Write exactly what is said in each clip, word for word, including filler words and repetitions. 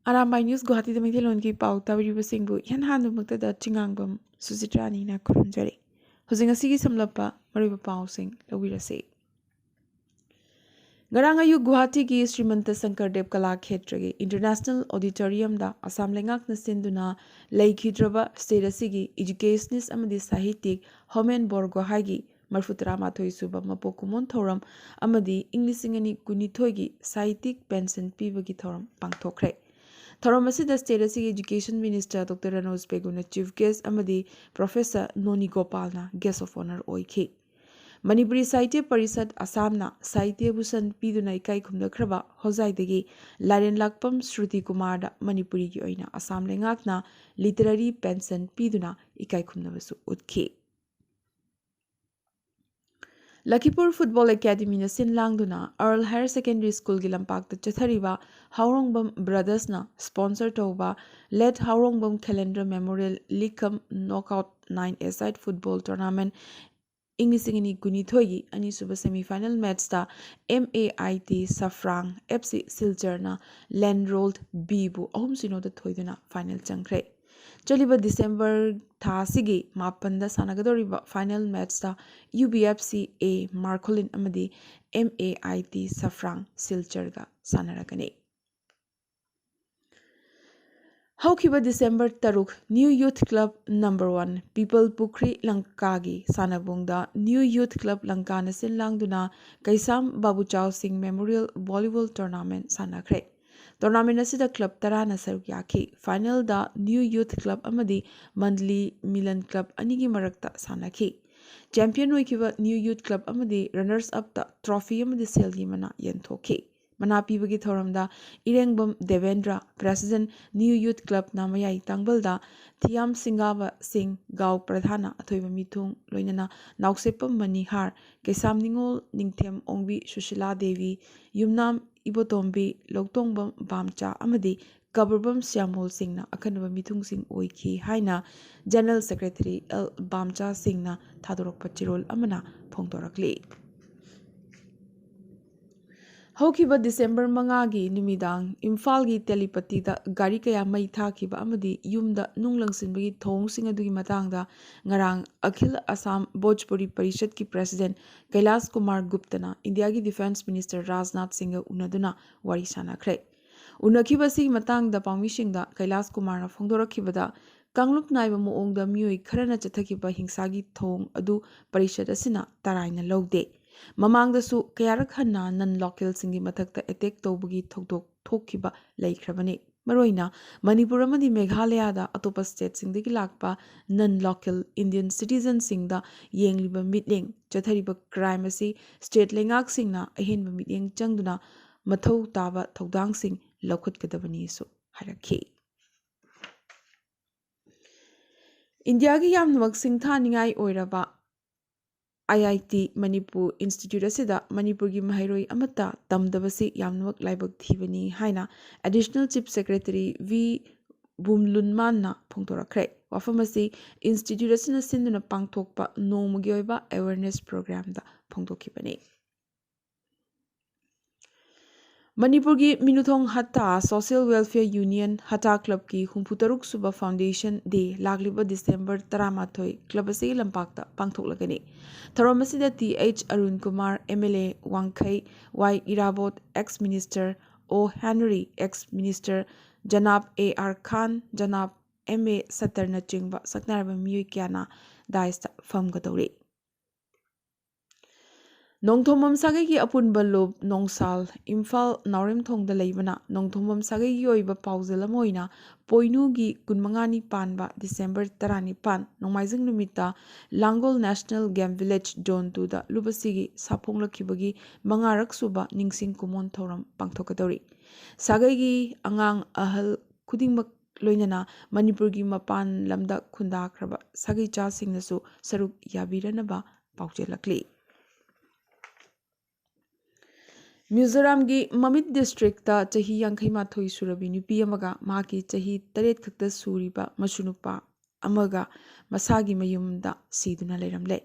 Arambai news ꯒꯨꯋꯥꯍꯥꯇꯤꯗ ꯃꯩꯇꯩꯂꯣꯟꯒꯤ ꯄꯥꯎ ꯇꯥꯕꯤꯔꯤꯕꯁꯤꯡꯕꯨ ꯏꯍꯥꯟ ꯍꯥꯟꯕꯃꯛꯇꯗ ꯆꯤꯉꯥꯡꯕꯝ ꯁꯨꯆꯤꯇ꯭ꯔꯥꯅꯤꯅ ꯈꯨꯔꯨꯝꯖꯔꯤ꯫ ꯍꯧꯖꯤꯛ ꯉꯁꯤꯒꯤ ꯁꯝꯂꯞꯄ ꯃꯔꯨꯑꯣꯏꯕ ꯄꯥꯎꯁꯤꯡ ꯂꯧꯕꯤꯔꯁꯤ꯫ ꯉꯔꯥꯡ ꯑꯌꯨꯛ ꯒꯨꯋꯥꯍꯥꯇꯤꯒꯤ ꯁ꯭ꯔꯤꯃꯟꯇ ꯁꯪꯀꯔꯗꯦꯕ ꯀꯂꯥ ꯈꯦꯇ꯭ꯔꯒꯤ ꯏꯟꯇꯔꯅꯦꯁꯅꯦꯜ ꯑꯣꯗꯤꯇꯣꯔꯤꯌꯝꯗ ꯑꯁꯥꯝ ꯂꯩꯉꯥꯛꯅ ꯁꯤꯟꯗꯨꯅ ꯂꯩꯈꯤꯗ꯭ꯔꯕ ꯁ꯭ꯇꯦꯠ ꯑꯁꯤꯒꯤ ꯏꯗꯨꯀꯦꯁꯅꯤꯁ ꯑꯃꯗꯤ ꯁꯥꯍꯤꯇꯤꯛ ꯍꯣꯃꯦꯟ ꯕꯣꯔꯒꯣꯍꯥꯏꯒꯤ ꯃꯔꯤꯐꯨ ꯇꯔꯥꯃꯥꯊꯣꯏ ꯁꯨꯕ ꯃꯄꯣꯛ ꯀꯨꯝꯑꯣꯟ ꯊꯧꯔꯝ ꯑꯃꯗꯤ ꯏꯪ ꯂꯤꯁꯤꯡ ꯑꯅꯤ ꯀꯨꯟꯅꯤꯊꯣꯏꯒꯤ ꯁꯥꯍꯤꯇꯤꯛ ꯄꯦꯟꯁꯟ ꯄꯤꯕꯒꯤ ꯊꯧꯔꯝ ꯄꯥꯡꯊꯣꯛꯈ꯭ꯔꯦ꯫ ꯊꯧꯔꯝ ꯑꯁꯤꯗ ꯁ꯭ꯇꯦꯠ ꯑꯁꯤꯒꯤ ꯏꯗꯨꯀꯦꯁꯟ ꯃꯤꯅꯤꯁꯇꯔ ꯗꯣꯛꯇꯔ ꯔꯅꯣꯖ ꯄꯦꯒꯨꯅ ꯆꯤꯐ ꯒꯦꯁ ꯑꯃꯗꯤ ꯄ꯭ꯔꯣꯐꯦꯁꯔ ꯅꯣꯅꯤ ꯒꯣꯄꯥꯜꯅ ꯒꯦꯁ ꯑꯣꯐ ꯑꯣꯅꯔ ꯑꯣꯏꯈꯤ꯫ ꯃꯅꯤꯄꯨꯔꯤ ꯁꯥꯍꯤꯇ꯭ꯌ ꯄꯔꯤꯁꯠ ꯑꯁꯥꯝꯅ ꯁꯥꯍꯤꯇ꯭ꯌ ꯚꯨꯁꯟ ꯄꯤꯗꯨꯅ ꯏꯀꯥꯏ ꯈꯨꯝꯅꯈ꯭ꯔꯕ ꯍꯣꯖꯥꯏꯗꯒꯤ ꯂꯥꯏꯔꯦꯟ ꯂꯥꯛꯄꯝ ꯁ꯭ꯔꯨꯇꯤ ꯀꯨꯃꯥꯔꯗ ꯃꯅꯤꯄꯨꯔꯤꯒꯤ ꯑꯣꯏꯅ ꯑꯁꯥꯝ ꯂꯩꯉꯥꯛꯅ ꯂꯤꯇꯔꯦꯔꯤ ꯄꯦꯟꯁꯟ ꯄꯤꯗꯨꯅ ꯏꯀꯥꯏ ꯈꯨꯝꯅꯕꯁꯨ ꯎꯠꯈꯤ꯫ ꯂꯈꯤꯄꯨꯔ ꯐꯨꯠꯕꯣꯜ ꯑꯦꯀꯥꯗꯃꯤꯅ ꯁꯤꯟ ꯂꯥꯡꯗꯨꯅ ꯑꯔꯜ ꯍꯥꯌꯔ ꯁꯦꯀꯦꯟꯗꯔꯤ ꯁ꯭ꯀꯨꯜꯒꯤ ꯂꯝꯄꯥꯛꯇ ꯆꯠꯊꯔꯤꯕ ꯍꯥꯎꯔꯣꯡꯕꯝ ꯕ꯭ꯔꯗꯔꯁꯅ ꯁ꯭ꯄꯣꯟꯁꯔ ꯇꯧꯕ late Haorongbam Khelendra memorial league cum knockout nine a side football tournament ꯏꯪ ꯂꯤꯁꯤꯡ ꯑꯅꯤ ꯀꯨꯟꯅꯤꯊꯣꯏꯒꯤ ꯑꯅꯤꯁꯨꯕ ꯁꯦꯃꯤꯐꯥꯏꯅꯦꯜ ꯃꯦꯠꯆꯇ M A I T Saphrang F C ꯁꯤꯜꯆꯔꯅ ꯂꯦꯟꯔꯣꯜ ꯕꯤꯕꯨ ꯑꯍꯨꯝ ꯁꯤꯅꯣꯗ ꯊꯣꯏꯗꯨꯅ ꯐꯥꯏꯅꯦꯜ ꯆꯪꯈ꯭ꯔꯦ꯫ ꯆꯠꯂꯤꯕ ꯗꯤꯁꯦꯝꯕꯔ ꯊꯥ ꯑꯁꯤꯒꯤ ꯃꯥꯄꯟꯗ ꯁꯥꯟꯅꯒꯗꯧꯔꯤꯕ ꯐꯥꯏꯅꯦꯜ ꯃꯦꯠꯆꯇ U B F C A ꯃꯥꯔꯈꯣꯂꯤꯟ ꯑꯃꯗꯤ ꯑꯦꯝ ꯑꯦ ꯑꯥꯏ ꯇꯤ ꯁꯐ꯭ꯔꯥꯡ ꯁꯤꯜꯆꯔꯒ ꯁꯥꯟꯅꯔꯛꯀꯅꯤ꯫ ꯍꯧꯈꯤꯕ ꯗꯤꯁꯦꯝꯕꯔ ꯇꯔꯨꯛ new youth club number one people ꯄꯨꯈ꯭ꯔꯤ ꯂꯪꯀꯥꯒꯤ ꯁꯥꯟꯅꯕꯨꯡꯗ ꯅ꯭ꯌꯨ ꯌꯨꯊ ꯀ꯭ꯂꯕ ꯂꯪꯀꯥꯅ ꯁꯤꯟ ꯂꯥꯡꯗꯨꯅ ꯀꯩꯁꯥꯝ ꯕꯥꯕꯨꯆꯥꯎ ꯁꯤꯡ ꯃꯦꯃꯣꯔꯤꯌꯦꯜ ꯚꯣꯂꯤꯕꯣꯜ ꯇꯣꯔꯅꯥꯃꯦꯟ ꯁꯥꯟꯅꯈ꯭ꯔꯦ꯫ ꯇꯣꯔꯅꯥꯃꯦꯟ ꯑꯁꯤꯗ ꯀ꯭ꯂꯕ ꯇꯔꯥꯅ ꯁꯔꯨꯛ ꯌꯥꯈꯤ꯫ ꯐꯥꯏꯅꯦꯜꯗ ꯅ꯭ꯌꯨ ꯌꯨꯊ ꯀ꯭ꯂꯕ ꯑꯃꯗꯤ ꯃꯟꯗꯂꯤ ꯃꯤꯂꯟ ꯀ꯭ꯂꯕ ꯑꯅꯤꯒꯤ ꯃꯔꯛꯇ ꯁꯥꯟꯅꯈꯤ꯫ ꯆꯦꯝꯄꯤꯌꯟ ꯑꯣꯏꯈꯤꯕ ꯅ꯭ꯌꯨ ꯌꯨꯊ ꯀ꯭ꯂꯕ ꯑꯃꯗꯤ ꯔꯅꯔꯁ ꯑꯞꯇ ꯇ꯭ꯔꯣꯐꯤ ꯑꯃꯗꯤ ꯁꯦꯜꯒꯤ ꯃꯅꯥ ꯌꯦꯟꯊꯣꯛꯈꯤ꯫ ꯃꯅꯥ ꯄꯤꯕꯒꯤ ꯊꯧꯔꯝꯗ ꯏꯔꯦꯡꯕꯝ ꯗꯦꯕꯦꯟꯗ꯭ꯔ, ꯄ꯭ꯔꯦꯁꯤꯗꯦꯟꯠ, ꯅ꯭ꯌꯨ ꯌꯨꯊ ꯀ꯭ꯂꯕꯅ ꯃꯌꯥꯏ ꯇꯥꯡꯕꯜꯗ, ꯊꯤꯌꯥꯝ ꯁꯤꯡꯒꯥꯕ ꯁꯤꯡ, ꯒꯥꯎ ꯄ꯭ꯔꯙꯥꯅ ꯑꯊꯣꯏꯕ ꯃꯤꯊꯨꯡ, ꯂꯣꯏꯅꯅ ꯅꯥꯎꯁꯦꯞꯄꯝ ꯃꯅꯤꯍꯥꯔ, ꯀꯩꯁꯥꯝ ꯅꯤꯉꯣꯜ ꯅꯤꯡꯊꯦꯝ ꯑꯣꯡꯕꯤ ꯁꯨꯁꯤꯂꯥ ꯗꯦꯕꯤ, ꯌꯨꯝꯅꯥꯝ ꯏꯕꯣꯇꯣꯝꯕꯤ, ꯂꯧꯇꯣꯡꯕꯝ ꯕꯥꯝꯆꯥ ꯑꯃꯗꯤ ꯀꯕꯔꯕꯝ ꯁ꯭ꯌꯥꯃꯣꯜ ꯁꯤꯡꯅ ꯑꯈꯟꯅꯕ ꯃꯤꯊꯨꯡꯁꯤꯡ ꯑꯣꯏꯈꯤ ꯍꯥꯏꯅ ꯖꯦꯅꯔꯦꯜ ꯁꯦꯀ꯭ꯔꯦꯇꯔꯤ ꯑꯦꯜ ꯕꯥꯝꯆꯥ ꯁꯤꯡꯅ ꯊꯥꯗꯣꯔꯛꯄ ꯆꯦꯔꯣꯜ ꯑꯃꯅ ꯐꯣꯡꯗꯣꯔꯛꯂꯤ꯫ ꯍꯧꯈꯤꯕ ꯗꯤꯁꯦꯝꯕꯔ ꯃꯉꯥꯒꯤ ꯅꯨꯃꯤꯗꯥꯡ ꯏꯝꯐꯥꯜꯒꯤ ꯇꯦꯂꯤꯄꯇꯤꯗ ꯒꯥꯔꯤ ꯀꯌꯥ ꯃꯩ ꯊꯥꯈꯤꯕ ꯑꯃꯗꯤ ꯌꯨꯝꯗ ꯅꯨꯡ ꯂꯪꯁꯤꯟꯕꯒꯤ ꯊꯧꯑꯣꯡꯁꯤꯡ ꯑꯗꯨꯒꯤ ꯃꯇꯥꯡꯗ ꯉꯔꯥꯡ ꯑꯈꯤꯜ ꯑꯁꯥꯝ ꯚꯣꯖꯄꯨꯔꯤ ꯄꯔꯤꯁꯠꯀꯤ ꯄ꯭ꯔꯦꯁꯤꯗꯦꯟ ꯀꯩꯂꯥꯁ ꯀꯨꯃꯥꯔ ꯒꯨꯞꯇꯅ ꯏꯟꯗꯤꯌꯥꯒꯤ ꯗꯤꯐꯦꯟꯁ ꯃꯤꯅꯤꯁꯇꯔ ꯔꯥꯖꯅꯥꯊ ꯁꯤꯡꯒ ꯎꯅꯗꯨꯅ ꯋꯥꯔꯤ ꯁꯥꯅꯈ꯭ꯔꯦ꯫ ꯎꯅꯈꯤꯕ ꯑꯁꯤꯒꯤ ꯃꯇꯥꯡꯗ ꯄꯥꯎꯃꯤꯁꯤꯡꯗ ꯀꯩꯂꯥꯁ ꯀꯨꯃꯥꯔꯅ ꯐꯣꯡꯗꯣꯔꯛꯈꯤꯕꯗ, ꯀꯥꯡꯂꯨꯞ ꯅꯥꯏꯕ ꯃꯑꯣꯡꯗ ꯃꯤꯑꯣꯏ ꯈꯔꯅ ꯆꯠꯊꯈꯤꯕ ꯍꯤꯡꯁꯥꯒꯤ ꯊꯧꯑꯣꯡ ꯑꯗꯨ ꯄꯔꯤꯁꯠ ꯑꯁꯤꯅ ꯇꯔꯥꯏꯅ ꯂꯧꯗꯦ꯫ ꯃꯃꯥꯡꯗꯁꯨ ꯀꯌꯥꯔꯛ ꯍꯟꯅ ꯅꯟ ꯂꯣꯀꯦꯜꯁꯤꯡꯒꯤ ꯃꯊꯛꯇ ꯑꯦꯇꯦꯛ ꯇꯧꯕꯒꯤ ꯊꯧꯗꯣꯛ ꯊꯣꯛꯈꯤꯕ ꯂꯩꯈ꯭ꯔꯕꯅꯤ꯫ ꯃꯔꯨꯑꯣꯏꯅ ꯃꯅꯤꯄꯨꯔ ꯑꯃꯗꯤ ꯃꯦꯘꯥꯂꯌꯥꯗ ꯑꯇꯣꯞꯄ ꯁ꯭ꯇꯦꯠꯁꯤꯡꯗꯒꯤ ꯂꯥꯛꯄ ꯅꯟ ꯂꯣꯀꯦꯜ ꯏꯟꯗꯤꯌꯟ ꯁꯤꯇꯤꯖꯟꯁꯤꯡꯗ ꯌꯦꯡꯂꯤꯕ ꯃꯤꯠꯌꯦꯡ, ꯆꯠꯊꯔꯤꯕ ꯀ꯭ꯔꯥꯏꯝ ꯑꯁꯤ ꯁ꯭ꯇꯦꯠ ꯂꯩꯉꯥꯛꯁꯤꯡꯅ ꯑꯍꯦꯟꯕ ꯃꯤꯠꯌꯦꯡ ꯆꯪꯗꯨꯅ ꯃꯊꯧ ꯇꯥꯕ ꯊꯧꯗꯥꯡꯁꯤꯡ ꯂꯧꯈꯠꯀꯗꯕꯅꯤꯁꯨ ꯍꯥꯏꯔꯛꯈꯤ꯫ ꯏꯟꯗꯤꯌꯥꯒꯤ ꯌꯥꯝꯅꯃꯛ ꯁꯤꯡꯊꯥꯅꯤꯡꯉꯥꯏ ꯑꯣꯏꯔꯕ ꯑꯥꯏ ꯑꯥꯏ ꯇꯤ ꯃꯅꯤꯄꯨꯔ ꯏꯟꯁꯇꯤꯇ꯭ꯌꯨꯠ ꯑꯁꯤꯗ ꯃꯅꯤꯄꯨꯔꯒꯤ ꯃꯍꯩꯔꯣꯏ ꯑꯃꯠꯇ ꯇꯝꯗꯕꯁꯤ ꯌꯥꯝꯅꯃꯛ ꯂꯥꯏꯕꯛ ꯊꯤꯕꯅꯤ ꯍꯥꯏꯅ ꯑꯦꯗꯤꯁꯅꯦꯜ ꯆꯤꯐ ꯁꯦꯀ꯭ꯔꯦꯇꯔꯤ ꯚꯤ ꯕꯨꯝꯂꯨꯟꯃꯥꯟꯅ ꯐꯣꯡꯗꯣꯔꯛꯈ꯭ꯔꯦ꯫ ꯋꯥꯐꯝ ꯑꯁꯤ ꯏꯟꯁꯇꯤꯇ꯭ꯌꯨꯠ ꯑꯁꯤꯅ ꯁꯤꯟꯗꯨꯅ ꯄꯥꯡꯊꯣꯛꯄ ꯅꯣꯡꯃꯒꯤ ꯑꯣꯏꯕ ꯑꯦꯋꯦꯔꯅꯦꯁ ꯄ꯭ꯔꯣꯒ꯭ꯔꯥꯝꯗ ꯐꯣꯡꯗꯣꯛꯈꯤꯕꯅꯤ꯫ ꯃꯅꯤꯄꯨꯔꯒꯤ ꯃꯤꯅꯨꯊꯣꯡ ꯍꯠꯇꯥ ꯁꯣꯁꯤꯌꯦꯜ ꯋꯦꯜꯐꯤꯌꯔ ꯌꯨꯅꯤꯌꯟ ꯍꯠꯇꯥ ꯀ꯭ꯂꯕꯀꯤ ꯍꯨꯝꯐꯨꯇꯔꯨꯛ ꯁꯨꯕ ꯐꯥꯎꯟꯗꯦꯁꯟ ꯗꯦ ꯂꯥꯛꯂꯤꯕ ꯗꯤꯁꯦꯝꯕꯔ ꯇꯔꯥꯃꯥꯊꯣꯏ ꯀ꯭ꯂꯕ ꯑꯁꯤꯒꯤ ꯂꯝꯄꯥꯛꯇ ꯄꯥꯡꯊꯣꯛꯂꯒꯅꯤ꯫ ꯊꯧꯔꯝ ꯑꯁꯤꯗ T H Arun Kumar, M L A Wangkhei, Y Irabot, ex minister O Henry, ex minister ꯖꯅꯥꯕ ꯑꯦ ꯑꯥꯔ ꯈꯥꯟ, ꯖꯅꯥꯕ ꯑꯦꯝ ꯑꯦ ꯁꯠꯇꯔꯅꯆꯤꯡꯕ ꯁꯛꯅꯔꯕ ꯃꯤꯑꯣꯏ ꯀꯌꯥꯅ ꯗꯥꯏꯁꯇ ꯐꯝꯒꯗꯧꯔꯤ꯫ ꯅꯣꯡꯊꯣꯝꯕꯝ ꯁꯥꯒꯩꯒꯤ ꯑꯄꯨꯟꯕ ꯂꯨꯞ ꯅꯣꯡꯁꯥꯜ ꯏꯝꯐꯥꯜ ꯅꯥꯎꯔꯦꯝꯊꯣꯡꯗ ꯂꯩꯕꯅ ꯅꯣꯡꯊꯣꯝꯕꯝ ꯁꯥꯒꯩꯒꯤ ꯑꯣꯏꯕ ꯄꯥꯎꯖꯦꯜ ꯑꯃ ꯑꯣꯏꯅ ꯄꯣꯏꯅꯨꯒꯤ ꯀꯨꯟꯃꯉꯥꯅꯤ ꯄꯥꯟꯕ ꯗꯤꯁꯦꯝꯕꯔ ꯇꯔꯥꯅꯤꯄꯥꯟ ꯅꯣꯡꯃꯥꯏꯖꯤꯡ ꯅꯨꯃꯤꯠꯇ ꯂꯥꯡꯒꯣꯜ ꯅꯦꯁꯅꯦꯜ ꯒꯦꯝ ꯚꯤꯂꯦꯖ ꯖꯣꯟ ꯇꯨꯗ ꯂꯨꯞ ꯑꯁꯤꯒꯤ ꯁꯥꯐꯣꯡꯂꯛꯈꯤꯕꯒꯤ ꯃꯉꯥꯔꯛ ꯁꯨꯕ ꯅꯤꯡꯁꯤꯡ ꯀꯨꯃꯣꯟ ꯊꯧꯔꯝ ꯄꯥꯡꯊꯣꯛꯀꯗꯧꯔꯤ꯫ ꯁꯥꯒꯩꯒꯤ ꯑꯉꯥꯡ ꯑꯍꯜ ꯈꯨꯗꯤꯡꯃꯛ ꯂꯣꯏꯅꯅ ꯃꯅꯤꯄꯨꯔꯒꯤ ꯃꯄꯥꯟ ꯂꯝꯗ ꯈꯨꯟꯗꯥꯈ꯭ꯔꯕ ꯁꯥꯒꯩꯆꯥꯁꯤꯡꯅꯁꯨ ꯁꯔꯨꯛ ꯌꯥꯕꯤꯔꯅꯕ ꯄꯥꯎꯖꯦꯜꯂꯛꯂꯤ꯫ ꯃꯤꯖꯣꯔꯥꯝꯒꯤ ꯃꯃꯤꯠ ꯗꯤꯁꯇ꯭ꯔꯤꯛꯇ ꯆꯍꯤ ꯌꯥꯡꯈꯩ ꯃꯥꯊꯣꯏ ꯁꯨꯔꯕꯤ ꯅꯨꯄꯤ ꯑꯃꯒ ꯃꯍꯥꯛꯀꯤ ꯆꯍꯤ ꯇꯔꯦꯠ ꯈꯛꯇ ꯁꯨꯔꯤꯕ ꯃꯁꯨꯅꯨꯄꯥ ꯑꯃꯒ ꯃꯁꯥꯒꯤ ꯃꯌꯨꯝꯗ ꯁꯤꯗꯨꯅ ꯂꯩꯔꯝꯂꯦ꯫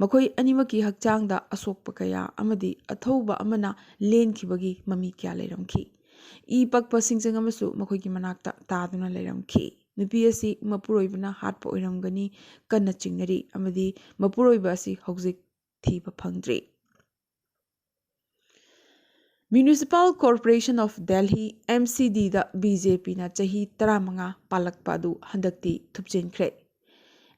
ꯃꯈꯣꯏ ꯑꯅꯤꯃꯛꯀꯤ ꯍꯛꯆꯥꯡꯗ ꯑꯁꯣꯛꯄ ꯀꯌꯥ ꯑꯃꯗꯤ ꯑꯊꯧꯕ ꯑꯃꯅ ꯂꯦꯟꯈꯤꯕꯒꯤ ꯃꯃꯤ ꯀꯌꯥ ꯂꯩꯔꯝꯈꯤ꯫ ꯏ ꯄꯛꯄ ꯁꯤꯡꯖꯪ ꯑꯃꯁꯨ ꯃꯈꯣꯏꯒꯤ ꯃꯅꯥꯛꯇ ꯇꯥꯗꯨꯅ ꯂꯩꯔꯝꯈꯤ꯫ ꯅꯨꯄꯤ ꯑꯁꯤ ꯃꯄꯨꯔꯣꯏꯕꯅ ꯍꯥꯠꯄ ꯑꯣꯏꯔꯝꯒꯅꯤ ꯀꯟꯅ ꯆꯤꯡꯅꯔꯤ ꯑꯃꯗꯤ ꯃꯄꯨꯔꯣꯏꯕ ꯑꯁꯤ ꯍꯧꯖꯤꯛ ꯊꯤꯕ ꯐꯪꯗ꯭ꯔꯤ꯫ Municipal Corporation of Delhi, M C D the B J P ꯅ ꯆꯍꯤ ꯇꯔꯥꯃꯉꯥ ꯄꯥꯜꯂꯛꯄ ꯑꯗꯨ ꯍꯟꯗꯛꯇꯤ ꯊꯨꯞꯆꯤꯟꯈ꯭ꯔꯦ꯫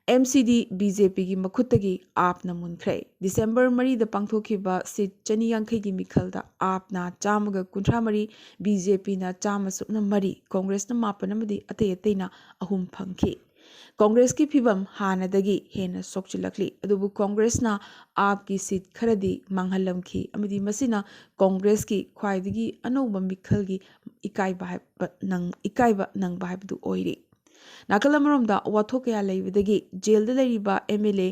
M C D B J P ꯒꯤ ꯃꯈꯨꯠꯇꯒꯤ ꯑꯥꯞꯅ ꯃꯨꯟꯈ꯭ꯔꯦ꯫ ꯗꯤꯁꯦꯝꯕꯔ ꯃꯔꯤꯗ ꯄꯥꯡꯊꯣꯛꯈꯤꯕ ꯁꯤꯠ ꯆꯅꯤ ꯌꯥꯡꯈꯩꯒꯤ ꯃꯤꯈꯜꯗ ꯑꯥꯞꯅ ꯆꯥꯝꯃꯒ ꯀꯨꯟꯊ꯭ꯔꯥ ꯃꯔꯤ, B J P ꯅ ꯆꯥꯝꯃ ꯁꯨꯞꯅ ꯃꯔꯤ, ꯀꯣꯡꯒ꯭ꯔꯦꯁꯅ ꯃꯥꯄꯟ ꯑꯃꯗꯤ ꯑꯇꯩ ꯑꯇꯩꯅ ꯑꯍꯨꯝ ꯐꯪꯈꯤ꯫ ꯀꯣꯡꯒ꯭ꯔꯦꯁꯀꯤ ꯐꯤꯕꯝ ꯍꯥꯟꯅꯗꯒꯤ ꯍꯦꯟꯅ ꯁꯣꯛꯆꯤꯜꯂꯛꯂꯤ, ꯑꯗꯨꯕꯨ ꯀꯣꯡꯒ꯭ꯔꯦꯁꯅ ꯑꯥꯞꯀꯤ ꯁꯤꯠ ꯈꯔꯗꯤ ꯃꯥꯡꯍꯜꯂꯝꯈꯤ ꯑꯃꯗꯤ ꯃꯁꯤꯅ ꯀꯣꯡꯒ꯭ꯔꯦꯁꯀꯤ ꯈ꯭ꯋꯥꯏꯗꯒꯤ ꯑꯅꯧꯕ ꯃꯤꯈꯜꯒꯤ ꯏꯀꯥꯏꯕ ꯍꯥꯏꯕ ꯅꯪ-, ꯏꯀꯥꯏꯕ ꯅꯪꯕ ꯍꯥꯏꯕꯗꯨ ꯑꯣꯏꯔꯤ꯫ ꯅꯥꯀꯜ ꯑꯃꯔꯣꯝꯗ ꯋꯥꯊꯣꯛ ꯀꯌꯥ ꯂꯩꯕꯗꯒꯤ ꯖꯦꯜꯗ ꯂꯩꯔꯤꯕ M L A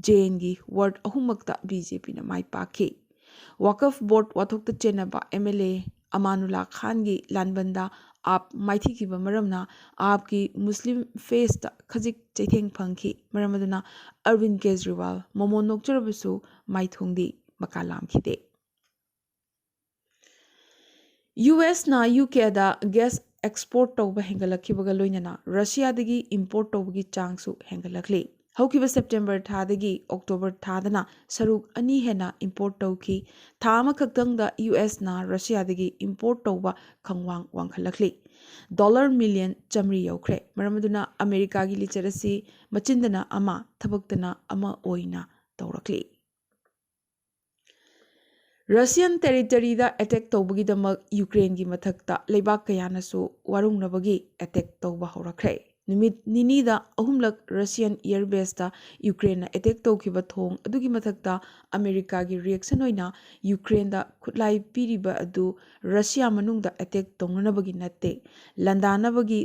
ꯖꯦꯟꯒꯤ ward ꯑꯍꯨꯝꯃꯛꯇ B J P ꯅ ꯃꯥꯏ ꯄꯥꯛꯈꯤ꯫ ꯋꯥꯀꯐ ꯕꯣꯔꯗ ꯋꯥꯊꯣꯛꯇ ꯆꯦꯟꯅꯕ M L A ꯑꯃꯥꯅꯨꯜꯂꯥ ꯈꯥꯟꯒꯤ ꯂꯥꯟꯕꯟꯗ ꯑꯥꯞ ꯃꯥꯏꯊꯤꯈꯤꯕ ꯃꯔꯝꯅ ꯑꯥꯞꯀꯤ ꯃꯨꯁꯂꯤꯝ ꯐꯦꯁꯇ ꯈꯖꯤꯛ ꯆꯩꯊꯦꯡ ꯐꯪꯈꯤ꯫ ꯃꯔꯝ ꯑꯗꯨꯅ ꯑꯔꯕꯤꯟ ꯀꯦꯖꯔꯤꯋꯥꯜ ꯃꯣꯃꯣꯟ ꯅꯣꯛꯆꯔꯕꯁꯨ ꯃꯥꯏꯊꯣꯡꯗꯤ ꯃꯀꯥ ꯂꯥꯝꯈꯤꯗꯦ꯫ U S ꯅ U K ꯗ gas export ꯇꯧꯕ ꯍꯦꯟꯒꯠꯂꯛꯈꯤꯕꯒ ꯂꯣꯏꯅꯅ ꯔꯁꯤꯌꯥꯗꯒꯤ import ꯇꯧꯕꯒꯤ ꯆꯥꯡꯁꯨ ꯍꯦꯟꯒꯠꯂꯛꯂꯤ꯫ ꯍꯧꯈꯤꯕ ꯁꯦꯞꯇꯦꯝꯕꯔ ꯊꯥꯗꯒꯤ ꯑꯣꯛꯇꯣꯕꯔ ꯊꯥꯗꯅ ꯁꯔꯨꯛ ꯑꯅꯤ ꯍꯦꯟꯅ import ꯇꯧꯈꯤ꯫ ꯊꯥ ꯑꯃꯈꯛꯇꯪꯗ U S ꯅ ꯔꯁꯤꯌꯥꯗꯒꯤ import ꯇꯧꯕ ꯈꯪꯋꯥꯡ ꯋꯥꯡꯈꯠꯂꯛꯂꯤ꯫ ꯗꯣꯂꯔ ꯃꯤꯂꯤꯌꯟ ꯆꯥꯃꯔꯤ ꯌꯧꯈ꯭ꯔꯦ꯫ ꯃꯔꯝ ꯑꯗꯨꯅ ꯑꯃꯦꯔꯤꯀꯥꯒꯤ ꯂꯤꯆꯠ ꯑꯁꯤ ꯃꯆꯤꯟꯗꯅ ꯑꯃ, ꯊꯕꯛꯇꯅ ꯑꯃ ꯑꯣꯏꯅ ꯇꯧꯔꯛꯂꯤ꯫ ꯔꯁꯤꯌꯟ ꯇꯦꯔꯤꯇꯔꯤꯗ attack ꯇꯧꯕꯒꯤꯗꯃꯛ ꯌꯨꯀ꯭ꯔꯦꯟꯒꯤ ꯃꯊꯛꯇ ꯂꯩꯕꯥꯛ ꯀꯌꯥꯅꯁꯨ ꯋꯥꯔꯧꯅꯕꯒꯤ attack ꯇꯧꯕ ꯍꯧꯔꯛꯈ꯭ꯔꯦ꯫ ꯅꯨꯃꯤꯠ ꯅꯤꯅꯤꯗ ꯑꯍꯨꯝꯂꯛ ꯔꯁꯤꯌꯟ air baseꯇ ꯌꯨꯀ꯭ꯔꯦꯟꯅ attack ꯇꯧꯈꯤꯕ ꯊꯣꯡ ꯑꯗꯨꯒꯤ ꯃꯊꯛꯇ ꯑꯃꯦꯔꯤꯀꯥꯒꯤ reaction ꯑꯣꯏꯅ ꯌꯨꯀ꯭ꯔꯦꯟꯗ ꯈꯨꯠꯂꯥꯏ ꯄꯤꯔꯤꯕ ꯑꯗꯨ ꯔꯁꯤꯌꯥ ꯃꯅꯨꯡꯗ attack ꯇꯧꯅꯅꯕꯒꯤ ꯅꯠꯇꯦ, ꯂꯥꯟꯗꯥꯅꯕꯒꯤ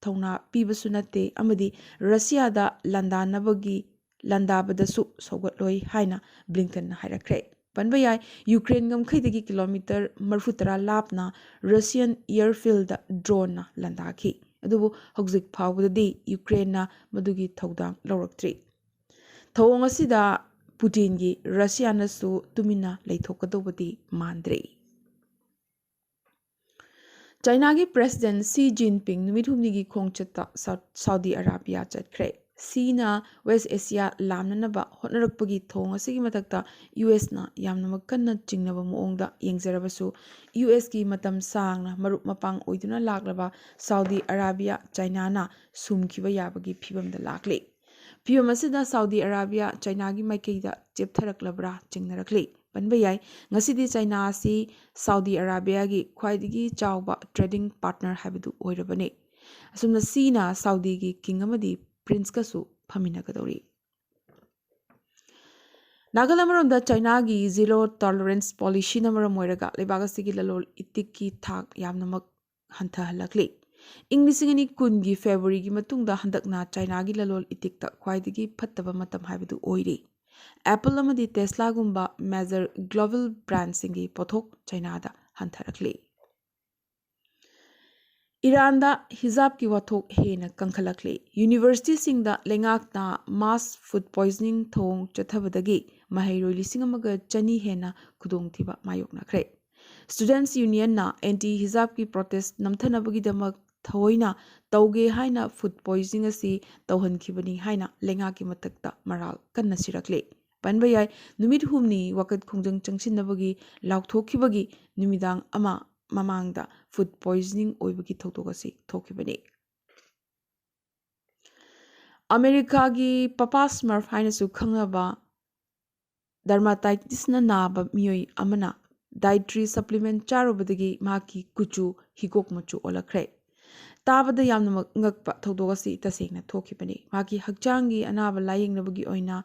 ꯊꯧꯅꯥ ꯄꯤꯕꯁꯨ ꯅꯠꯇꯦ ꯑꯃꯗꯤ ꯔꯁꯤꯌꯥꯗ ꯂꯥꯟꯗꯥꯅꯕꯒꯤ, ꯂꯥꯟꯗꯥꯕꯗꯁꯨ ꯁꯧꯒꯠꯂꯣꯏ ꯍꯥꯏꯅ ꯕ꯭ꯂꯤꯡꯀꯟꯅ ꯍꯥꯏꯔꯛꯈ꯭ꯔꯦ꯫ ꯄꯟꯕ ꯌꯥꯏ, ꯌꯨꯀ꯭ꯔꯦꯟ ꯉꯝꯈꯩꯗꯒꯤ ꯀꯤꯂꯣꯃꯤꯇꯔ ꯃꯔꯤꯐꯨꯇꯔꯥ ꯂꯥꯞꯅ ꯔꯁꯤꯌꯟ airfieldꯗ droneꯅ ꯂꯥꯟꯗꯥꯈꯤ꯫ ꯑꯗꯨꯕꯨ ꯍꯧꯖꯤꯛ ꯐꯥꯎꯕꯗꯗꯤ ꯌꯨꯀ꯭ꯔꯦꯟꯅ ꯃꯗꯨꯒꯤ ꯊꯧꯗꯥꯡ ꯂꯧꯔꯛꯇ꯭ꯔꯤ꯫ ꯊꯧꯑꯣꯡ ꯑꯁꯤꯗ ꯄꯨꯇꯤꯟꯒꯤ ꯔꯁꯤꯌꯥꯅꯁꯨ ꯇꯨꯃꯤꯟꯅ ꯂꯩꯊꯣꯛꯀꯗꯧꯕꯗꯤ ꯃꯥꯟꯗ꯭ꯔꯦ꯫ ꯆꯥꯏꯅꯥꯒꯤ ꯄ꯭ꯔꯦꯁꯤꯗꯦꯟ ꯁꯤ ꯖꯤꯟꯄꯤꯡ ꯅꯨꯃꯤꯠ ꯍꯨꯝꯅꯤꯒꯤ ꯈꯣꯡꯆꯠꯇ ꯁꯥꯎ-, ꯁꯥꯎꯗꯤ ꯑꯔꯥꯕꯤꯌꯥ ꯆꯠꯈ꯭ꯔꯦ꯫ ꯁꯤꯅ ꯋꯦꯁ ꯑꯦꯁꯤꯌꯥ ꯂꯥꯝꯅꯅꯕ ꯍꯣꯠꯅꯔꯛꯄꯒꯤ ꯊꯧꯑꯣꯡ ꯑꯁꯤꯒꯤ ꯃꯊꯛꯇ ꯌꯨ ꯑꯦꯁꯅ ꯌꯥꯝꯅꯃꯛ ꯀꯟꯅ ꯆꯤꯡꯅꯕ ꯃꯑꯣꯡꯗ ꯌꯦꯡꯖꯔꯕꯁꯨ, ꯌꯨ ꯑꯦꯁꯀꯤ ꯃꯇꯝ ꯁꯥꯡꯅ ꯃꯔꯨꯞ ꯃꯄꯥꯡ ꯑꯣꯏꯗꯨꯅ ꯂꯥꯛꯂꯕ ꯁꯥꯎꯗꯤ ꯑꯔꯥꯕꯤꯌꯥ ꯆꯥꯏꯅꯥꯅ ꯁꯨꯝꯈꯤꯕ ꯌꯥꯕꯒꯤ ꯐꯤꯕꯝꯗ ꯂꯥꯛꯂꯤ꯫ ꯐꯤꯕꯝ ꯑꯁꯤꯗ ꯁꯥꯎꯗꯤ ꯑꯔꯥꯕꯤꯌꯥ ꯆꯥꯏꯅꯥꯒꯤ ꯃꯥꯏꯀꯩꯗ ꯆꯦꯞꯊꯔꯛꯂꯕ꯭ꯔꯥ ꯆꯤꯡꯅꯔꯛꯂꯤ꯫ ꯄꯟꯕ ꯌꯥꯏ, ꯉꯁꯤꯗꯤ ꯆꯥꯏꯅꯥ ꯑꯁꯤ ꯁꯥꯎꯗꯤ ꯑꯔꯥꯕꯤꯌꯥꯒꯤ ꯈ꯭ꯋꯥꯏꯗꯒꯤ ꯆꯥꯎꯕ ꯇ꯭ꯔꯦꯗꯤꯡ ꯄꯥꯔꯠꯅꯔ ꯍꯥꯏꯕꯗꯨ ꯑꯣꯏꯔꯕꯅꯤ꯫ ꯑꯁꯨꯝꯅ ꯁꯤꯅ ꯁꯥꯎꯗꯤꯒꯤ ꯀꯤꯡ ꯑꯃꯗꯤ ꯄ꯭ꯔꯤꯟꯁꯀꯁꯨ ꯐꯝꯃꯤꯟꯅꯒꯗꯧꯔꯤ꯫ ꯅꯥꯀꯜ ꯑꯃꯔꯣꯝꯗ ꯆꯥꯏꯅꯥꯒꯤ ꯖꯤꯔꯣ ꯇꯣꯂꯔꯦꯟꯁ ꯄꯣꯂꯤꯁꯤꯅ ꯃꯔꯝ ꯑꯣꯏꯔꯒ ꯂꯩꯕꯥꯛ ꯑꯁꯤꯒꯤ ꯂꯂꯣꯟ ꯏꯇꯤꯛꯀꯤ ꯊꯥꯛ ꯌꯥꯝꯅꯃꯛ ꯍꯟꯊꯍꯜꯂꯛꯂꯤ꯫ ꯏꯪ ꯂꯤꯁꯤꯡ ꯑꯅꯤ ꯀꯨꯟꯒꯤ ꯐꯦꯕ꯭ꯔꯨꯋꯥꯔꯤꯒꯤ ꯃꯇꯨꯡꯗ ꯍꯟꯗꯛꯅ ꯆꯥꯏꯅꯥꯒꯤ ꯂꯂꯣꯟ ꯏꯇꯤꯛꯇ ꯈ꯭ꯋꯥꯏꯗꯒꯤ ꯐꯠꯇꯕ ꯃꯇꯝ ꯍꯥꯏꯕꯗꯨ ꯑꯣꯏꯔꯤ꯫ ꯑꯦꯄꯜ ꯑꯃꯗꯤ ꯇꯦꯁꯂꯥꯒꯨꯝꯕ ꯃꯦꯖꯔ ꯒ꯭ꯂꯣꯕꯦꯜ ꯕ꯭ꯔꯥꯟꯁꯤꯡꯒꯤ ꯄꯣꯠꯊꯣꯛ ꯆꯥꯏꯅꯥꯗ ꯍꯟꯊꯔꯛꯂꯤ꯫ ꯏꯔꯥꯟꯗ ꯍꯤꯖꯥꯕꯀꯤ ꯋꯥꯊꯣꯛ ꯍꯦꯟꯅ ꯀꯟꯈꯠꯂꯛꯂꯤ꯫ ꯌꯨꯅꯤꯚꯔꯁꯤꯇꯤꯁꯤꯡꯗ ꯂꯩꯉꯥꯛꯅ ꯃꯥꯁ ꯐꯨꯗ ꯄꯣꯏꯖꯅꯤꯡ ꯊꯧꯑꯣꯡ ꯆꯠꯊꯕꯗꯒꯤ ꯃꯍꯩꯔꯣꯏ ꯂꯤꯁꯤꯡ ꯑꯃꯒ ꯆꯅꯤ ꯍꯦꯟꯅ ꯈꯨꯗꯣꯡꯊꯤꯕ ꯃꯥꯌꯣꯛꯅꯈ꯭ꯔꯦ꯫ ꯁ꯭ꯇꯨꯗꯦꯟꯠꯁ ꯌꯨꯅꯤꯌꯟꯅ ꯑꯦꯟꯇꯤ ꯍꯤꯖꯥꯕꯀꯤ ꯄ꯭ꯔꯣꯇꯦꯁ꯭ꯠ ꯅꯝꯊꯅꯕꯒꯤꯗꯃꯛ ꯊꯑꯣꯏꯅ ꯇꯧꯒꯦ ꯍꯥꯏꯅ ꯐꯨꯗ ꯄꯣꯏꯖꯅꯤꯡ ꯑꯁꯤ ꯇꯧꯍꯟꯈꯤꯕꯅꯤ ꯍꯥꯏꯅ ꯂꯩꯉꯥꯛꯀꯤ ꯃꯊꯛꯇ ꯃꯔꯥꯜ ꯀꯟꯅ ꯁꯤꯔꯛꯂꯤ꯫ ꯄꯟꯕ ꯌꯥꯏ, ꯅꯨꯃꯤꯠ ꯍꯨꯝꯅꯤ ꯋꯥꯀꯠ ꯈꯣꯡꯖꯪ ꯆꯪꯁꯤꯟꯅꯕꯒꯤ ꯂꯥꯎꯊꯣꯛꯈꯤꯕꯒꯤ ꯅꯨꯃꯤꯗꯥꯡ ꯑꯃ ꯃꯃꯥꯡꯗ ꯐꯨꯗ ꯄꯣꯏꯖꯅꯤꯡ ꯑꯣꯏꯕꯒꯤ ꯊꯧꯗꯣꯛ ꯑꯁꯤ ꯊꯣꯛꯈꯤꯕꯅꯤ꯫ ꯑꯃꯦꯔꯤꯀꯥꯒꯤ ꯄꯄꯥ ꯁ꯭ꯃꯔꯞ ꯍꯥꯏꯅꯁꯨ ꯈꯪꯅꯕ ꯗꯔꯃꯥꯇꯥꯏꯇꯤꯁꯅ ꯅꯥꯕ ꯃꯤꯑꯣꯏ ꯑꯃꯅ ꯗꯥꯏꯇ꯭ꯔꯤ ꯁꯄ꯭ꯂꯤꯃꯦꯟꯠ ꯆꯥꯔꯨꯕꯗꯒꯤ ꯃꯍꯥꯛꯀꯤ ꯀꯨꯆꯨ ꯍꯤꯒꯣꯛ ꯃꯆꯨ ꯑꯣꯜꯂꯛꯈ꯭ꯔꯦ꯫ ꯇꯥꯕꯗ ꯌꯥꯝꯅꯃꯛ ꯉꯛꯄ ꯊꯧꯗꯣꯛ ꯑꯁꯤ ꯇꯁꯦꯡꯅ ꯊꯣꯛꯈꯤꯕꯅꯤ꯫ ꯃꯍꯥꯛꯀꯤ ꯍꯛꯆꯥꯡꯒꯤ ꯑꯅꯥꯕ ꯂꯥꯌꯦꯡꯅꯕꯒꯤ ꯑꯣꯏꯅ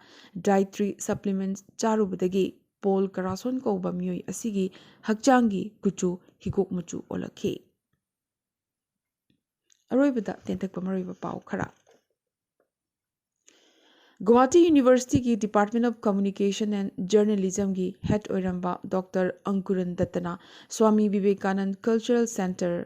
ꯗꯥꯏꯇ꯭ꯔꯤ ꯁꯄ꯭ꯂꯤꯃꯦꯟꯠ ꯆꯥꯔꯨꯕꯗꯒꯤ ꯄꯣꯜ ꯀꯔꯥꯁꯣꯟ ꯀꯧꯕ ꯃꯤꯑꯣꯏ ꯑꯁꯤꯒꯤ ꯍꯛꯆꯥꯡꯒꯤ ꯀꯨꯆꯨ ꯍꯤꯒꯣꯛ ꯃꯆꯨ ꯑꯣꯜꯂꯛꯈꯤ꯫ ꯑꯔꯣꯏꯕꯗ ꯇꯦꯟꯇꯛꯄ ꯃꯔꯨꯑꯣꯏꯕ ꯄꯥꯎ ꯈꯔ꯫ ꯒꯨꯋꯥꯍꯥꯇꯤ ꯌꯨꯅꯤꯚꯔꯁꯤꯇꯤꯒꯤ Department of Communication and Journalismꯒꯤ head ꯑꯣꯏꯔꯝꯕ ꯗꯣꯛꯇꯔ ꯑꯪꯀꯨꯔꯟ ꯗꯠꯇꯅ Swami Vivekananda Cultural Centre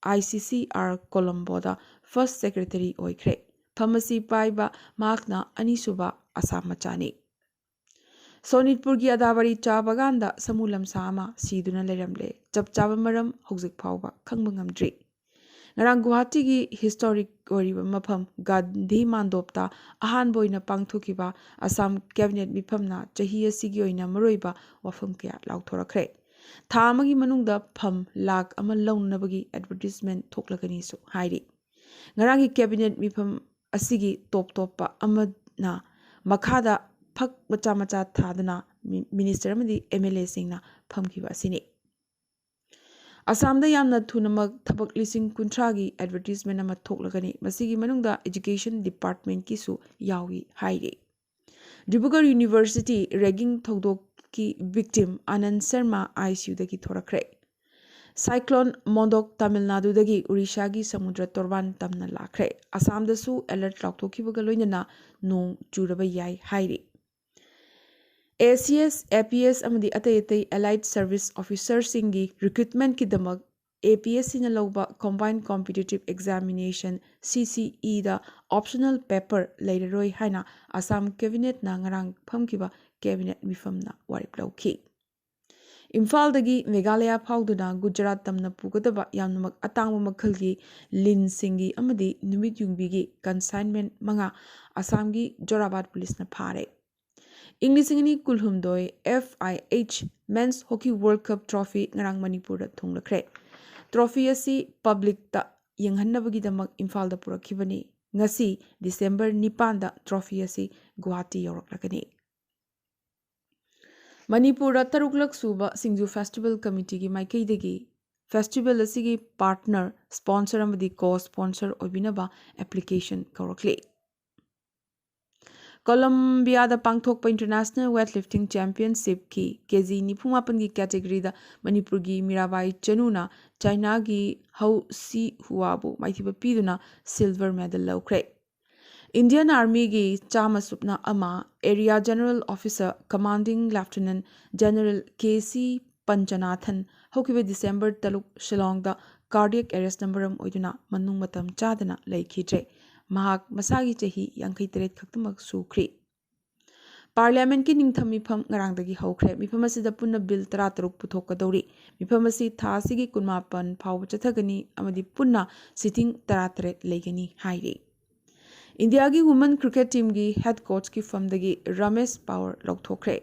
I C C R Colombo-ꯗ first secretary ꯑꯣꯏꯈ꯭ꯔꯦ꯫ ꯐꯝ ꯑꯁꯤ ꯄꯥꯏꯕ ꯃꯍꯥꯛꯅ ꯑꯅꯤꯁꯨꯕ ꯑꯁꯥꯝ ꯃꯆꯥꯅꯤ꯫ ꯁꯣꯅꯤꯠꯄꯨꯔꯒꯤ ꯑꯗꯥꯕꯥꯔꯤ ꯆꯥ ꯕꯒꯥꯟꯗ ꯁꯃꯨ ꯂꯝꯁꯥ ꯑꯃ ꯁꯤꯗꯨꯅ ꯂꯩꯔꯝꯂꯦ꯫ ꯆꯞ ꯆꯥꯕ ꯃꯔꯝ ꯍꯧꯖꯤꯛ ꯐꯥꯎꯕ ꯈꯪꯕ ꯉꯝꯗ꯭ꯔꯤ꯫ ꯉꯔꯥꯡ ꯒꯨꯋꯥꯍꯥꯇꯤꯒꯤ historic ꯑꯣꯏꯔꯤꯕ ꯃꯐꯝ ꯒꯥꯟꯙꯤ ꯃꯥꯟꯗꯣꯞꯇ ꯑꯍꯥꯟꯕ ꯑꯣꯏꯅ ꯄꯥꯡꯊꯣꯛꯈꯤꯕ ꯑꯁꯥꯝ cabinet ꯃꯤꯐꯝꯅ ꯆꯍꯤ ꯑꯁꯤꯒꯤ ꯑꯣꯏꯅ ꯃꯔꯨꯑꯣꯏꯕ ꯋꯥꯐꯝ ꯀꯌꯥ ꯂꯥꯎꯊꯣꯔꯛꯈ꯭ꯔꯦ꯫ ꯊꯥ ꯑꯃꯒꯤ ꯃꯅꯨꯡꯗ ꯐꯝ ꯂꯥꯈ ꯑꯃ ꯂꯧꯅꯕꯒꯤ advertisement ꯊꯣꯛꯂꯒꯅꯤꯁꯨ ꯍꯥꯏꯔꯤ꯫ ꯉꯔꯥꯡꯒꯤ cabinet ꯃꯤꯐꯝ ꯑꯁꯤꯒꯤ ꯇꯣꯞ ꯇꯣꯞꯄ ꯑꯃꯅ ꯃꯈꯥꯗ ꯐꯛ ꯃꯆꯥ ꯃꯆꯥ ꯊꯥꯗꯨꯅ ꯃꯤ-, minister ꯑꯃꯗꯤ M L A ꯁꯤꯡꯅ ꯐꯝꯈꯤꯕ ꯑꯁꯤꯅꯤ꯫ ꯑꯁꯥꯝꯗ ꯌꯥꯝꯅ ꯊꯨꯅꯃꯛ ꯊꯕꯛ ꯂꯤꯁꯤꯡ ꯀꯨꯟꯊ꯭ꯔꯥꯒꯤ advertisement ꯑꯃ ꯊꯣꯛꯂꯒꯅꯤ꯫ ꯃꯁꯤꯒꯤ ꯃꯅꯨꯡꯗ education department-ꯀꯤꯁꯨ ꯌꯥꯎꯏ ꯍꯥꯏꯔꯤ꯫ Dibrugarh University ragging ꯊꯧꯗꯣꯛꯀꯤ victim ꯑꯅꯟ Sharma I C U-ꯗꯒꯤ ꯊꯣꯔꯛꯈ꯭ꯔꯦ꯫ Cyclone ꯃꯣꯟꯗꯣꯛ Tamil ꯅꯥꯗꯨꯗꯒꯤ ꯑꯣꯔꯤꯁꯥꯒꯤ ꯁꯃꯨꯗ꯭ꯔ ꯇꯣꯔꯕꯥꯟ ꯇꯝꯅ ꯂꯥꯛꯈ꯭ꯔꯦ꯫ ꯑꯁꯥꯝꯗꯁꯨ alert ꯂꯥꯎꯊꯣꯛꯈꯤꯕꯒ ꯂꯣꯏꯅꯅ ꯅꯣꯡ ꯆꯨꯔꯕ ꯌꯥꯏ ꯍꯥꯏꯔꯤ꯫ A C S, A P S ꯑꯃꯗꯤ ꯑꯇꯩ ꯑꯇꯩ allied service officer-ꯁꯤꯡꯒꯤ recruitment-ꯀꯤꯗꯃꯛ A P S C-ꯅ ꯂꯧꯕ Combined Competitive Examination, C C E-ꯗ optional paper ꯂꯩꯔꯔꯣꯏ ꯍꯥꯏꯅ ꯑꯁꯥꯝ cabinet-ꯅ ꯉꯔꯥꯡ ꯐꯝꯈꯤꯕ cabinet ꯃꯤꯐꯝꯅ ꯋꯥꯔꯦꯞ ꯂꯧꯈꯤ꯫ ꯏꯝꯐꯥꯜꯗꯒꯤ ꯃꯦꯘꯥꯂꯌꯥ ꯐꯥꯎꯗꯨꯅ ꯒꯨꯖꯔꯥꯠ ꯇꯝꯅ ꯄꯨꯒꯗꯕ ꯌꯥꯝꯅꯃꯛ ꯑꯇꯥꯡꯕ ꯃꯈꯜꯒꯤ ꯂꯤꯟꯁꯤꯡꯒꯤ ꯑꯃꯗꯤ ꯅꯨꯃꯤꯠ ꯌꯨꯡꯕꯤꯒꯤ consignment ꯃꯉꯥ ꯑꯁꯥꯝꯒꯤ ꯖꯣꯔꯥꯕꯥꯠ ꯄꯨꯂꯤꯁꯅ ꯐꯥꯔꯦ꯫ ꯏꯪ ꯂꯤꯁꯤꯡ ꯑꯅꯤ ꯀꯨꯟꯍꯨꯝꯗꯣꯏ F I H Men's Hockey World Cup trophy ꯉꯔꯥꯡ ꯃꯅꯤꯄꯨꯔꯗ ꯊꯨꯡꯂꯈ꯭ꯔꯦ꯫ Trophy ꯑꯁꯤ public-ꯇ ꯌꯦꯡꯍꯟꯅꯕꯒꯤꯗꯃꯛ ꯏꯝꯐꯥꯜꯗ ꯄꯨꯔꯛꯈꯤꯕꯅꯤ꯫ ꯉꯁꯤ December ꯅꯤꯄꯥꯟꯗ trophy ꯑꯁꯤ ꯒꯨꯋꯥꯍꯥꯇꯤ ꯌꯧꯔꯛꯂꯒꯅꯤ꯫ ꯃꯅꯤꯄꯨꯔꯗ ꯇꯔꯨꯛꯂꯛ ꯁꯨꯕ ꯁꯤꯡꯖꯨ Festival Committee-ꯒꯤ ꯃꯥꯏꯀꯩꯗꯒꯤ festival ꯑꯁꯤꯒꯤ partner, sponsor ꯑꯃꯗꯤ co-sponsor ꯑꯣꯏꯕꯤꯅꯕ application ꯀꯧꯔꯛꯂꯤ꯫ ꯀꯣꯂꯝꯕꯤꯌꯥꯗ ꯄꯥꯡꯊꯣꯛꯄ International Weightlifting Championship-ꯀꯤ K G ꯅꯤꯐꯨ ꯃꯥꯄꯟꯒꯤ category-ꯗ ꯃꯅꯤꯄꯨꯔꯒꯤ ꯃꯤꯔꯥꯕꯥꯏ ꯆꯅꯨꯅ ꯆꯥꯏꯅꯥꯒꯤ ꯍꯧ ꯁꯤ ꯍꯨꯋꯥꯕꯨ ꯃꯥꯏꯊꯤꯕ ꯄꯤꯗꯨꯅ silver medal ꯂꯧꯈ꯭ꯔꯦ꯫ Indian Army-ꯒꯤ ꯆꯥꯝꯃ ꯁꯨꯞꯅ ꯑꯃ Area General Officer Commanding Lieutenant General K C ꯄꯟꯆꯅꯥꯊꯟ ꯍꯧꯈꯤꯕ December ꯇꯔꯨꯛ ꯁꯤꯂꯣꯡꯗ ꯀꯥꯔꯗꯤꯌꯦꯛ ꯑꯦꯔꯦꯁꯅ ꯃꯔꯝ ꯑꯣꯏꯗꯨꯅ ꯃꯅꯨꯡ ꯃꯇꯝ ꯆꯥꯗꯅ ꯂꯩꯈꯤꯗ꯭ꯔꯦ꯫ ꯃꯍꯥꯛ ꯃꯁꯥꯒꯤ ꯆꯍꯤ ꯌꯥꯡꯈꯩ ꯇꯔꯦꯠ ꯈꯛꯇꯃꯛ ꯁꯨꯈ꯭ꯔꯤ꯫ ꯄꯥꯔꯂꯤꯌꯥꯃꯦꯟꯠꯀꯤ ꯅꯤꯡꯊꯝ ꯃꯤꯐꯝ ꯉꯔꯥꯡꯗꯒꯤ ꯍꯧꯈ꯭ꯔꯦ꯫ ꯃꯤꯐꯝ ꯑꯁꯤꯗ ꯄꯨꯟꯅ ꯕꯤꯜ ꯇꯔꯥꯇꯔꯨꯛ ꯄꯨꯊꯣꯛꯀꯗꯧꯔꯤ꯫ ꯃꯤꯐꯝ ꯑꯁꯤ ꯊꯥ ꯑꯁꯤꯒꯤ ꯀꯨꯟꯃꯥꯄꯟ ꯐꯥꯎꯕ ꯆꯠꯊꯒꯅꯤ ꯑꯃꯗꯤ ꯄꯨꯟꯅ ꯁꯤꯇꯤꯡ ꯇꯔꯥꯇꯔꯦꯠ ꯂꯩꯒꯅꯤ ꯍꯥꯏꯔꯤ꯫ ꯏꯟꯗꯤꯌꯥꯒꯤ ꯋꯨꯃꯟ ꯀ꯭ꯔꯤꯀꯦꯠ ꯇꯤꯝꯒꯤ ꯍꯦꯗ ꯀꯣꯆꯀꯤ ꯐꯝꯗꯒꯤ ꯔꯃꯦꯁ ꯄꯋꯥꯔ ꯂꯧꯊꯣꯛꯈ꯭ꯔꯦ꯫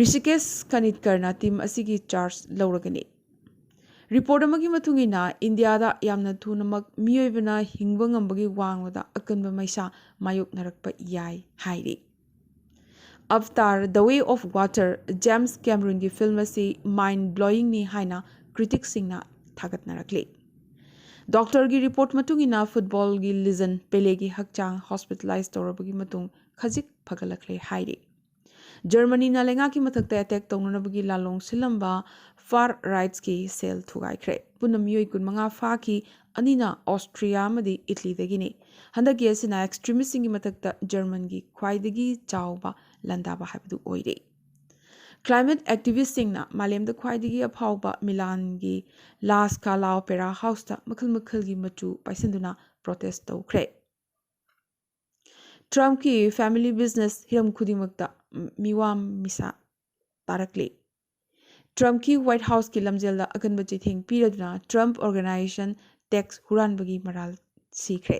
ꯔꯤꯁꯤꯀꯦꯁ ꯀꯅꯤꯠꯀꯔꯅ ꯇꯤꯝ ꯑꯁꯤꯒꯤ ꯆꯥꯔꯖ ꯂꯧꯔꯒꯅꯤ꯫ ꯔꯤꯄꯣꯔꯠ ꯑꯃꯒꯤ ꯃꯇꯨꯡ ꯏꯟꯅ, ꯏꯟꯗꯤꯌꯥꯗ ꯌꯥꯝꯅ ꯊꯨꯅꯃꯛ ꯃꯤꯑꯣꯏꯕꯅ ꯍꯤꯡꯕ ꯉꯝꯕꯒꯤ ꯋꯥꯡꯃꯗ ꯑꯀꯟꯕ ꯃꯩꯁꯥ ꯃꯥꯌꯣꯛꯅꯔꯛꯄ ꯌꯥꯏ ꯍꯥꯏꯔꯤ꯫ Avatar: the way of water, James ꯀꯦꯃꯔꯨꯟꯒꯤ ꯐꯤꯜꯝ ꯑꯁꯤ ꯃꯥꯏꯟ ꯕ꯭ꯂꯣꯌꯤꯡꯅꯤ ꯍꯥꯏꯅ ꯀ꯭ꯔꯤꯇꯤꯛꯁꯤꯡꯅ ꯊꯥꯒꯠꯅꯔꯛꯂꯤ꯫ ꯗꯣꯛꯇꯔꯒꯤ ꯔꯤꯄꯣꯔꯠ ꯃꯇꯨꯡ ꯏꯟꯅ, ꯐꯨꯠꯕꯣꯜꯒꯤ ꯂꯤꯖꯟ ꯄꯦꯂꯦꯒꯤ ꯍꯛꯆꯥꯡ ꯍꯣꯁꯄꯤꯇꯥꯂꯥꯏꯖ ꯇꯧꯔꯕꯒꯤ ꯃꯇꯨꯡ ꯈꯖꯤꯛ ꯐꯒꯠꯂꯛꯂꯦ ꯍꯥꯏꯔꯤ꯫ ꯖꯔꯃꯅꯤꯅ ꯂꯩꯉꯥꯛꯀꯤ ꯃꯊꯛꯇ ꯑꯦꯇꯦꯛ ꯇꯧꯅꯅꯕꯒꯤ ꯂꯥꯂꯣꯡ ꯁꯤꯜꯂꯝꯕ ꯐꯥꯔ ꯔꯥꯏꯠꯀꯤ ꯁꯦꯜ ꯊꯨꯒꯥꯏꯈ꯭ꯔꯦ꯫ ꯄꯨꯟꯅ ꯃꯤꯑꯣꯏ ꯀꯨꯟꯃꯉꯥ ꯐꯥꯈꯤ, ꯑꯅꯤꯅ ꯑꯣꯁꯇ꯭ꯔꯤꯌꯥ ꯑꯃꯗꯤ ꯏꯇꯂꯤꯗꯒꯤꯅꯤ꯫ ꯍꯟꯗꯛꯀꯤ ꯑꯁꯤꯅ ꯑꯦꯛꯁꯇ꯭ꯔꯤꯃꯤꯁꯁꯤꯡꯒꯤ ꯃꯊꯛꯇ ꯖꯔꯃꯟꯒꯤ ꯈ꯭ꯋꯥꯏꯗꯒꯤ ꯆꯥꯎꯕ ꯂꯥꯟꯗꯥꯕ ꯍꯥꯏꯕꯗꯨ ꯑꯣꯏꯔꯦ꯫ ꯀ꯭ꯂꯥꯏꯃꯦꯠ ꯑꯦꯛꯇꯤꯚꯤꯁꯁꯤꯡꯅ ꯃꯥꯂꯦꯝꯗ ꯈ꯭ꯋꯥꯏꯗꯒꯤ ꯑꯐꯥꯎꯕ ꯃꯤꯂꯥꯟꯒꯤ ꯂꯥ ꯁ꯭ꯀꯥꯂꯥ ꯑꯣꯄꯦꯔꯥ ꯍꯥꯎꯁꯇ ꯃꯈꯜ ꯃꯈꯜꯒꯤ ꯃꯆꯨ ꯄꯥꯏꯁꯤꯟꯗꯨꯅ ꯄ꯭ꯔꯣꯇꯦꯁ ꯇꯧꯈ꯭ꯔꯦ꯫ ꯇ꯭ꯔꯝꯞꯀꯤ ꯐꯦꯃꯤꯂꯤ ꯕꯤꯖꯤꯅꯦꯁ ꯍꯤꯔꯝ ꯈꯨꯗꯤꯡꯃꯛꯇ ꯃꯤꯋꯥ ꯃꯤꯁꯥ ꯇꯥꯔꯛꯂꯤ꯫ ꯇ꯭ꯔꯝꯞꯀꯤ ꯋꯥꯏꯠ ꯍꯥꯎꯁꯀꯤ ꯂꯝꯖꯦꯜꯗ ꯑꯀꯟꯕ ꯆꯩꯊꯦꯡ ꯄꯤꯔꯗꯨꯅ ꯇ꯭ꯔꯝꯞ ꯑꯣꯔꯒꯅꯥꯏꯖꯦꯁꯟ ꯇꯦꯛꯁ ꯍꯨꯔꯥꯟꯕꯒꯤ ꯃꯔꯥꯜ ꯁꯤꯈ꯭ꯔꯦ꯫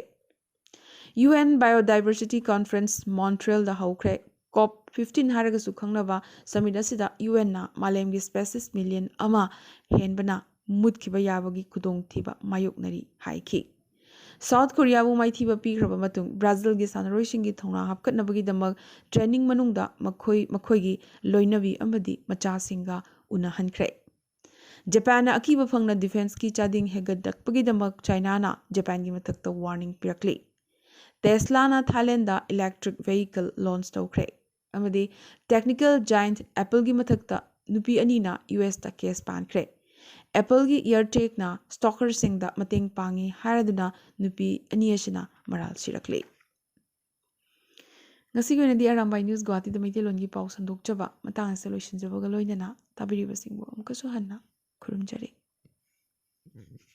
ꯌꯨ ꯑꯦꯟ ꯕꯥꯏꯑꯣꯗꯥꯏꯚꯔꯁꯤꯇꯤ ꯀꯣꯟꯐ꯭ꯔꯦꯟꯁ ꯃꯣꯟꯇ꯭ꯔꯤꯌꯦꯜꯗ ꯍꯧꯈ꯭ꯔꯦ꯫ ꯀꯣꯞ ꯐꯤꯐꯇꯤꯟ ꯍꯥꯏꯔꯒꯁꯨ ꯈꯪꯅꯕ ꯁꯃꯤꯠ ꯑꯁꯤꯗ ꯌꯨ ꯑꯦꯟꯅ ꯃꯥꯂꯦꯝꯒꯤ ꯁ꯭ꯄꯦꯁꯤꯁ ꯃꯤꯂꯤꯌꯟ ꯑꯃ ꯍꯦꯟꯕꯅ ꯃꯨꯠꯈꯤꯕ ꯌꯥꯕꯒꯤ ꯈꯨꯗꯣꯡꯊꯤꯕ ꯃꯥꯌꯣꯛꯅꯔꯤ ꯍꯥꯏꯈꯤ꯫ ꯁꯥꯎꯠ ꯀꯣꯔꯤꯌꯥꯕꯨ ꯃꯥꯏꯊꯤꯕ ꯄꯤꯈ꯭ꯔꯕ ꯃꯇꯨꯡ ꯕ꯭ꯔꯥꯖꯤꯜꯒꯤ ꯁꯥꯟꯅꯔꯣꯏꯁꯤꯡꯒꯤ ꯊꯧꯅꯥ ꯍꯥꯞꯀꯠꯅꯕꯒꯤꯗꯃꯛ ꯇ꯭ꯔꯦꯅꯤꯡ ꯃꯅꯨꯡꯗ ꯃꯈꯣꯏ ꯃꯈꯣꯏꯒꯤ ꯂꯣꯏꯅꯕꯤ ꯑꯃꯗꯤ ꯃꯆꯥꯁꯤꯡꯒ ꯎꯅꯍꯟꯈ꯭ꯔꯦ꯫ ꯖꯄꯥꯟꯅ ꯑꯀꯤꯕ ꯐꯪꯅ ꯗꯤꯐꯦꯟꯁꯀꯤ ꯆꯥꯗꯤꯡ ꯍꯦꯟꯒꯠꯂꯛꯄꯒꯤꯗꯃꯛ ꯆꯥꯏꯅꯥꯅ ꯖꯄꯥꯟꯒꯤ ꯃꯊꯛꯇ ꯋꯥꯔꯅꯤꯡ ꯄꯤꯔꯛꯂꯤ꯫ ꯇꯦꯁꯂꯥꯅ ꯊꯥꯏꯂꯦꯟꯗ ꯏꯂꯦꯛꯇ꯭ꯔꯤꯛ ꯚꯦꯍꯤꯀꯜ ꯂꯣꯟꯆ ꯇꯧꯈ꯭ꯔꯦ꯫ ꯑꯃꯗꯤ ꯇꯦꯛꯅꯤꯀꯦꯜ ꯖꯥꯏꯟꯠ ꯑꯦꯄꯜꯒꯤ ꯃꯊꯛꯇ ꯅꯨꯄꯤ ꯑꯅꯤꯅ ꯌꯨ ꯑꯦꯁꯇ ꯀꯦꯁ ꯄꯥꯟꯈ꯭ꯔꯦ꯫ ꯑꯦꯄꯜꯒꯤ ꯏꯌꯥꯔꯇꯦꯛꯅ ꯁ꯭ꯇꯣꯀꯔꯁꯤꯡꯗ ꯃꯇꯦꯡ ꯄꯥꯡꯉꯤ ꯍꯥꯏꯔꯗꯨꯅ ꯅꯨꯄꯤ ꯑꯅꯤ ꯑꯁꯤꯅ ꯃꯔꯥꯜ ꯁꯤꯔꯛꯂꯤ꯫ ꯉꯁꯤꯒꯤ ꯑꯣꯏꯅꯗꯤ ꯑꯔꯥꯝꯕꯥꯏ ꯅ꯭ꯌꯨꯁ ꯒꯨꯋꯥꯍꯥꯇꯤꯗ ꯃꯩꯇꯩꯂꯣꯟꯒꯤ ꯄꯥꯎ ꯁꯟꯗꯣꯛꯆꯕ ꯃꯇꯥꯡ ꯑꯁꯤꯗ ꯂꯣꯏꯁꯤꯟꯖꯕꯒ ꯂꯣꯏꯅꯅ ꯇꯥꯕꯤꯔꯤꯕꯁꯤꯡꯕꯨ ꯑꯃꯨꯛꯀꯁꯨ ꯍꯟꯅ ꯈꯨꯔꯨꯝꯖꯔꯤ꯫ ꯎꯝ꯫